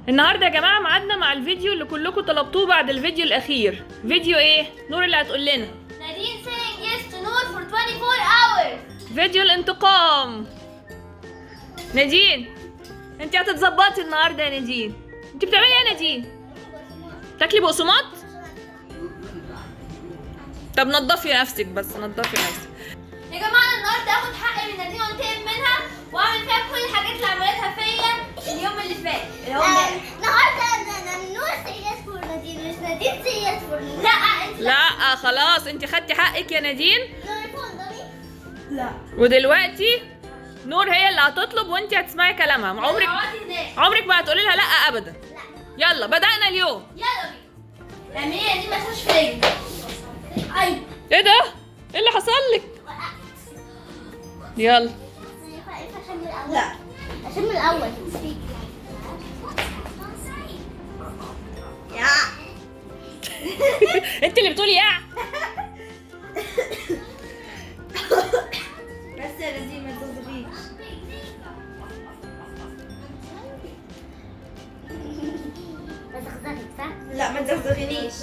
النهارده يا جماعة ميعادنا مع الفيديو اللي كلكم طلبتوه بعد الفيديو الاخير. فيديو ايه؟ نور اللي هتقول لنا. نادين saying yes to نور for 24 hours. فيديو الانتقام. نادين انت هتتظبطي النهارده يا نادين. انت بتعملي ايه يا نادين؟ تاكلي بقسماط؟ طب نضفي نفسك بس، نضفي نفسك. يا جماعة انا النهارده هاخد حقي من نادين وانتقم منها واعمل فيها كل الحاجات اللي عملتها فيا اليوم اللي فات اللي هو امبارح. النهارده نور say yes for نادين، مش نادين say yes for نور. لا انت لا خلاص انت خدتي حقك يا نادين. نور اتفضلي. لا ودلوقتي نور هي اللي هتطلب وانت هتسمعي كلامها. عمرك اقعدي هناك. عمرك ما هتقولي لها لا ابدا. لا. يلا بدأنا اليوم. يلا بينا. اعملي يا نادين مساج في رجلك. اي ايه ده؟ ايه اللي حصل لك؟ وقعت. يلا. ينفع عشان من الاول؟ لا. عشان من الاول. يا انت اللي بتقولي يا. بس يا نادين ما تزغيش. بزغزغك صح؟ لا ما تزغزغينيش.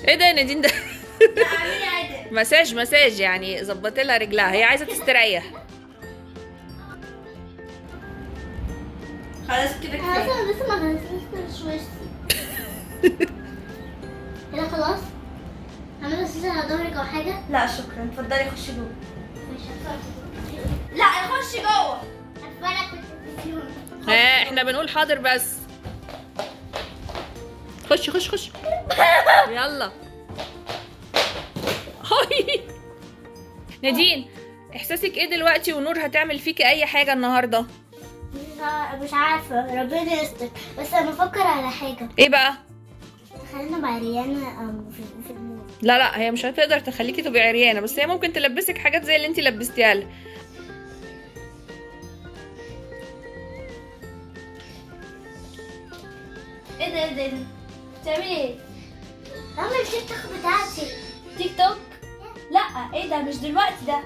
ايه ده يا نادين ده؟ لا اعملي عادي. مساج مساج يعني، ظبطي لها رجلها، هي عايزه تستريح. خلاص كده انا كفاية. اصلا لسه ما غسلتش وشي. كده خلاص؟ هعمل غسيل على ظهرك او حاجة؟ لا شكرا، اتفضلي خشي جوه. مش هتفرج. لا خشي جوه. هتفرج في التلفزيون. ها احنا بنقول حاضر بس. خش خش خش. يلا. هاي نادين، احساسك ايه دلوقتي ونور هتعمل فيكي اي حاجة النهارده؟ مش عارفه، ربنا يستر، بس انا بفكر على حاجة. ايه بقى؟ خلينا مع ريانا في المول. لا لا هي مش هتقدر تخليكي تبقي عريانه، بس هي ممكن تلبسك حاجات زي اللي انت لبستيها لها. ايه ده ايه ده ايه ده؟ بتعملي ايه؟ اعمل تيك توك بتاعتي. تيك توك؟ لا ايه ده مش دلوقتي ده.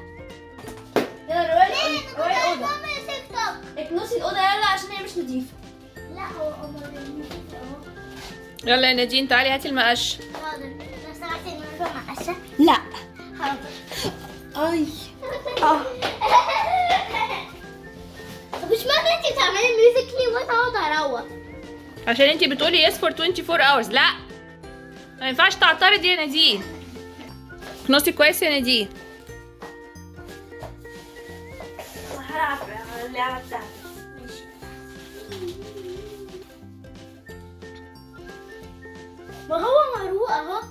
يلا روقي ليه؟ روقي انا كنت الاوضة. عايزة اعمل تيك توك. اكنسي الاوضة يلا عشان هي مش نظيفة. لا هو قمر اهو. يلا يا نادين تعالي هاتي المقش. حاضر، لو سمحتي نرفع مقشه. لا. حاضر. اي طب مش معنى انت بتعملي Musical.ly وانا اقعد اروق؟ عشان انت بتقولي yes for 24 hours. لا ما ينفعش تعترضي يا نادين. اكنسي كويس يا نادين. هلعب على اللعبة بتاعتي. ماشي. ما هو مروق اهو.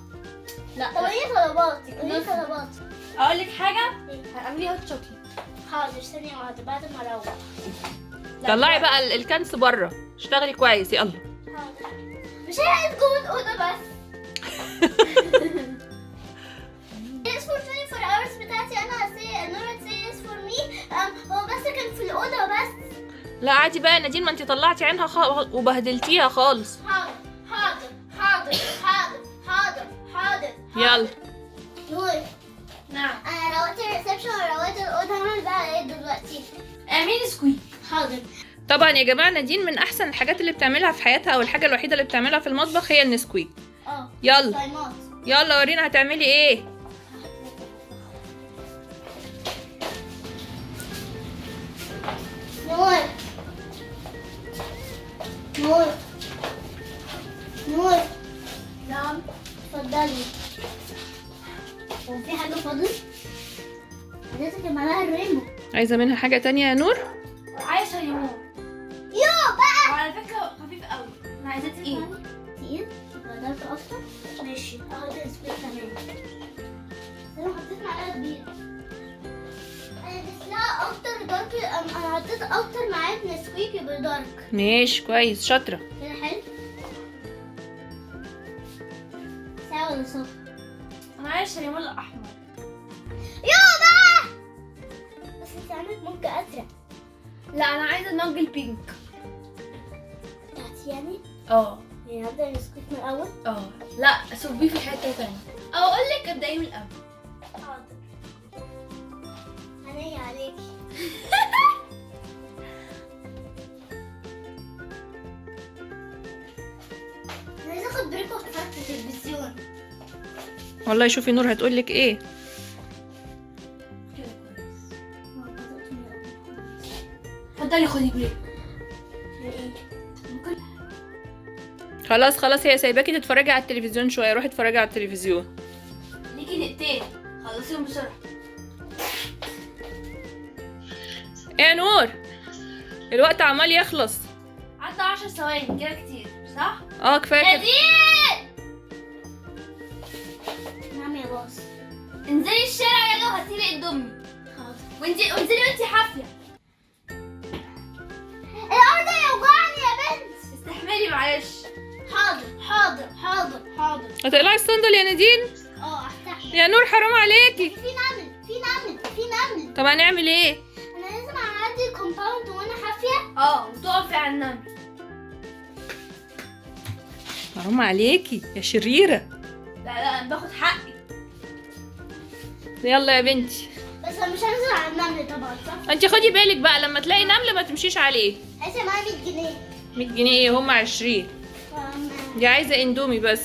لا طب ايه طلباتك؟ ايه طلباتك؟ اقول لك حاجة، هعملي hot chocolate. حاضر، ثانية واحدة بعد ما اروق. طلعي بقى الكنس بره، اشتغلي كويس يلا. حاضر، مش هقعد جوه الأوضة بس. Yes for 24 hours بتاعتي أنا هسي نورا say yes for me. هو بس كان في الأوضة بس. لا عادي بقى يا نادين، ما انت طلعتي عينها وبهدلتيها خالص. حاضر حاضر حاضر حاضر حاضر حاضر. يلا. نور. نعم. أنا روقت ال reception وروقت الأوضة، هعمل بقى إيه دلوقتي؟ اعملي نسكويك. حاضر. طبعا يا جماعة نادين من احسن الحاجات اللي بتعملها في حياتها، او الحاجة الوحيدة اللي بتعملها في المطبخ، هي النسكويك. اه. يلا. صايمات. يلا ورينا هتعملي ايه. نور نور نور. نعم. اتفضلي. هو في حاجة فاضل؟ حضرتك معاها ال rainbow. عايزه منها حاجة تانية يا نور؟ عايزه ليمون. يو بقى. وعلى فكرة خفيف قوي، انا عايزاه تقيل. تقيل؟ يبقى dark اكتر؟ ماشي، اخد نسكويك كمان. بس انا حطيت معلقة كبيرة. انا ضفت لها اكتر dark، انا حطيت اكتر معلقة نسكويك يبقى dark. ماشي كويس، شاطرة. كده حلو؟ ساعة ولا صفر؟ انا عايزه الليمون الاحمر. يو بقى. بس انت عندك mug ازرق. لا انا عايزه ال mug ال pink. بتاعتي يعني؟ اه. يعني هبدأ نسكويك من الأول؟ اه. لا صبية في حتة تانية، او اقول لك ابدأي من الاول. حاضر. عينيا عليكي. اخد break واتفرج في التلفزيون. والله شوفي نور هتقول لك ايه. كده كويس. اتفضلي خدي break. خلاص خلاص، هي سايباكي تتفرجي على التلفزيون شوية، روحي اتفرجي على التلفزيون. ليكي دقيقتين، خلصيهم بسرعة. ايه يا نور؟ الوقت عمال يخلص. عدى 10 ثواني كده كتير صح؟ اه كفاية كده. نادين نعم يا boss. انزلي الشارع يلا وهاتي لي اندومي. حاضر. وانزلي وانتي حافية. الارض يوجعني يا بنت. استحملي معلش. حاضر حاضر حاضر حاضر. هتقلعي الصندل يا نادين؟ اه استحمل. يا نور حرام عليكي. في نمل في نمل في نمل. طب هنعمل ايه؟ انا لازم اعدي ال compound وانا حافية. اه وتقفي على النمل. حرام عليكي يا شريرة. لا لا انا باخد حقي. يلا يا بنتي. بس انا مش هنزل على النمل طبعا صح؟ انت خدي بالك بقى لما تلاقي نملة ما تمشيش عليه. عايزه معايا 100 جنيه. 100 جنيه ايه؟ هم 20. دي عايزه اندومي بس.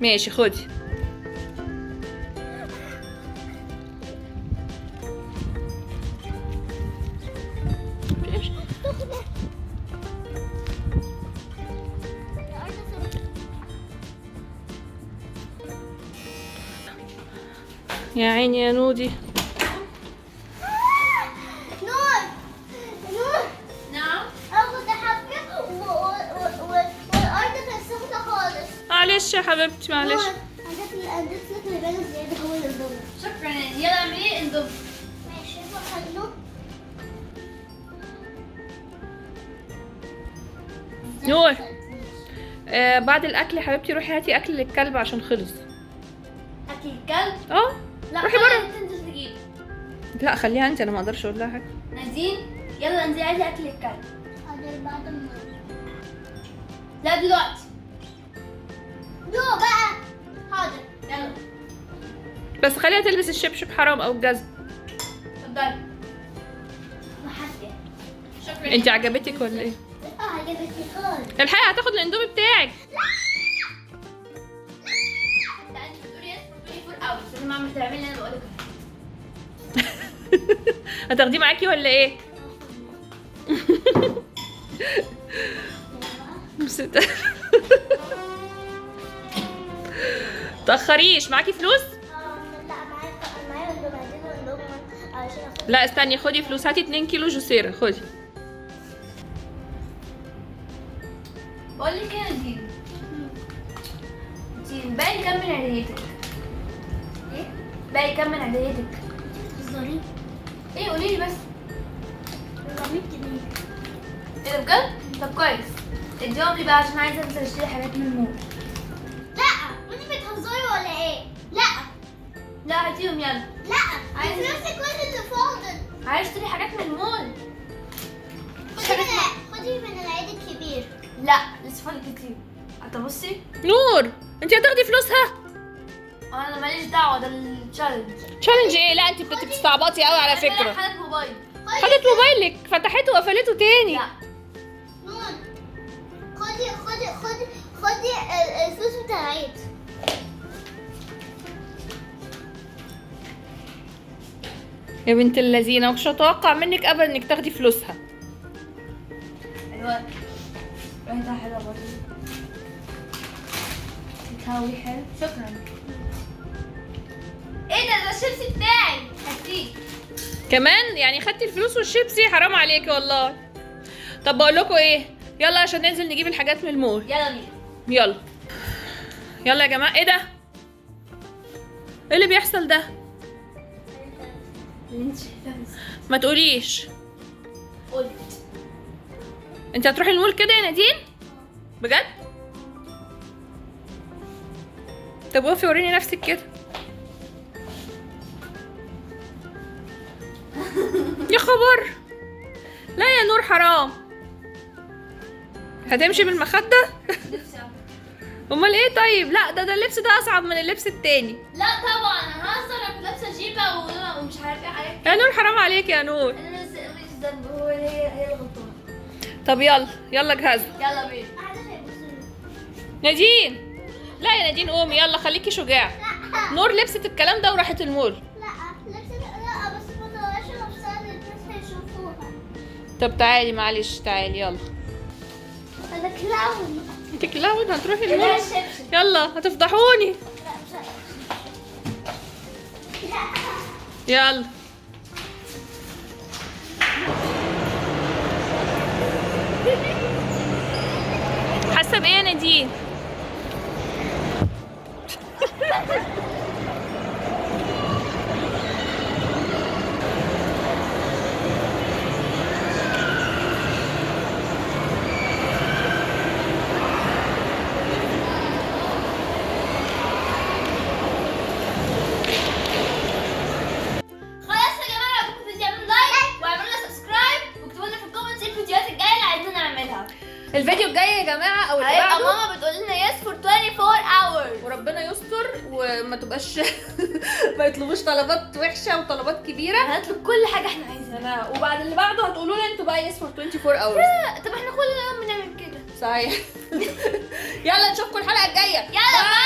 ماشي خدي. يا عيني يا نودي. نور نور. نعم. اخد حبه والارض كانت سخنة خالص. معلش يا حبيبتي معلش. اديت لك لبان زيادة جوه الاندومي. شكرا. يلا اعملي اندومي. ماشي خلو. نور بعد الاكل يا حبيبتي روحي هاتي اكل للكلب عشان خلص. اكل الكلب؟ اه لا روحي بره. تنزل تجيب. لا خليها انت، انا ما اقدرش اقول لها حاجة. نادين يلا انزلي هاتي اكل الكلب. حاضر بعد ما. لا دلوقتي. دو بقى. حاضر يلا. بس خليها تلبس الشبشب حرام او الجزم. اتفضلي. وحافيه. شكرا. انت عجبتك ولا ايه؟ اه عجبتني خالص. الحقيقة هتاخد الاندومي بتاعك. لا انت بتقولي yes for 24 hours، لازم اعمل تعملي اللي انا بقولك. هتاخديه معاكي ولا ايه؟ تأخريش. معاكي فلوس؟ لا معايا اندومي. هديله اندومي عشان اخد. لا استني خدي فلوس، هاتي 2 كيلو جوسيرة خدي. بقول لك ايه يا نادين؟ انتي باقي كام من عيديتك؟ ايه؟ باقي كام من عيديتك؟ انتي بتهزري؟ ايه قولي لي بس. 400 جنيه. ايه ده بجد؟ طب كويس، اديهم لي بقى عشان عايزه انزل اشتري حاجات من المول. لا وانتي بتهزري ولا ايه؟ لا لا هاتيهم يلا. لا عايزه فلوسك كل اللي فاضل. عايزه اشتري حاجات من المول. خدي من العيد الكبير. لا لسه فاضل كتير. طب بصي نور انت هتاخدي فلوسها؟ انا ماليش دعوه، ده ال challenge. challenge ايه؟ لا انت بتستعبطي قوي على فكرة. خدت موبايل. خدت موبايلك فتحته وقفلته تاني. لا نور خدي خدي خدي خدي الفلوس بتاع العيد. يا بنت اللذينه مش هتوقع منك ابدا انك تاخدي فلوسها. حلوة ريحتها حلوة برضه. بتهوي حلو. شكرا. ايه ده؟ ده الشيبسي بتاعي. هاتيه كمان يعني، خدتي الفلوس والشيبسي؟ حرام عليكي والله. طب بقول لكم ايه، يلا عشان ننزل نجيب الحاجات من المول. يلا بينا. يلا يلا يا جماعة. ايه ده؟ ايه اللي بيحصل ده؟ اللي انت شايفاه بس. ما تقوليش. قلت انت هتروحي المول كده يا نادين؟ بجد؟ طب وقفي وريني نفسك كده. يا خبر. لا يا نور حرام. هتمشي بالمخدة؟ امال ايه طيب؟ لا ده اللبس ده اصعب من اللبس التاني. لا طبعا انا هزر، انا كنت لابسه جيبه ومش عارفه ايه حاجات. يا نور حرام عليك يا نور. انا ماليش ذنب، هو هي الغلطانه. طب يلا يلا جهزوا. يلا بينا. محدش هيبص لي. نادين، لا يا نادين قومي يلا، خليكي شجاعة. لا. نور لبست الكلام ده وراحت المول. لا لبست، لا بس ما طلعش نفسها، الناس هيشوفوها. طب تعالي معلش، تعالي يلا. انا clown. انت clown هتروحي ده المول؟ الشبشب. يلا هتفضحوني. لا مش لا. يلا. حاسه بايه يا نادين؟ خلاص يا جماعة، لو عجبكم الفيديو اعملوا like واعملوا لنا subscribe واكتبوا لنا في ال comments ايه الفيديوهات الجاية اللي عايزين نعملها. الفيديو الجاي يا جماعة او اللي هيبقى بعده ماما بتقول لنا yes for 24 hours. وربنا يستر وما تبقاش ما يطلبوش طلبات وحشة وطلبات كبيرة. هنطلب كل حاجة احنا عايزينها. انا وبعد اللي بعده هتقولوا لي انتوا بقى yes for 24 hours. طب احنا كل يوم بنعمل كده. صحيح. يلا نشوفكم الحلقة الجاية. يلا.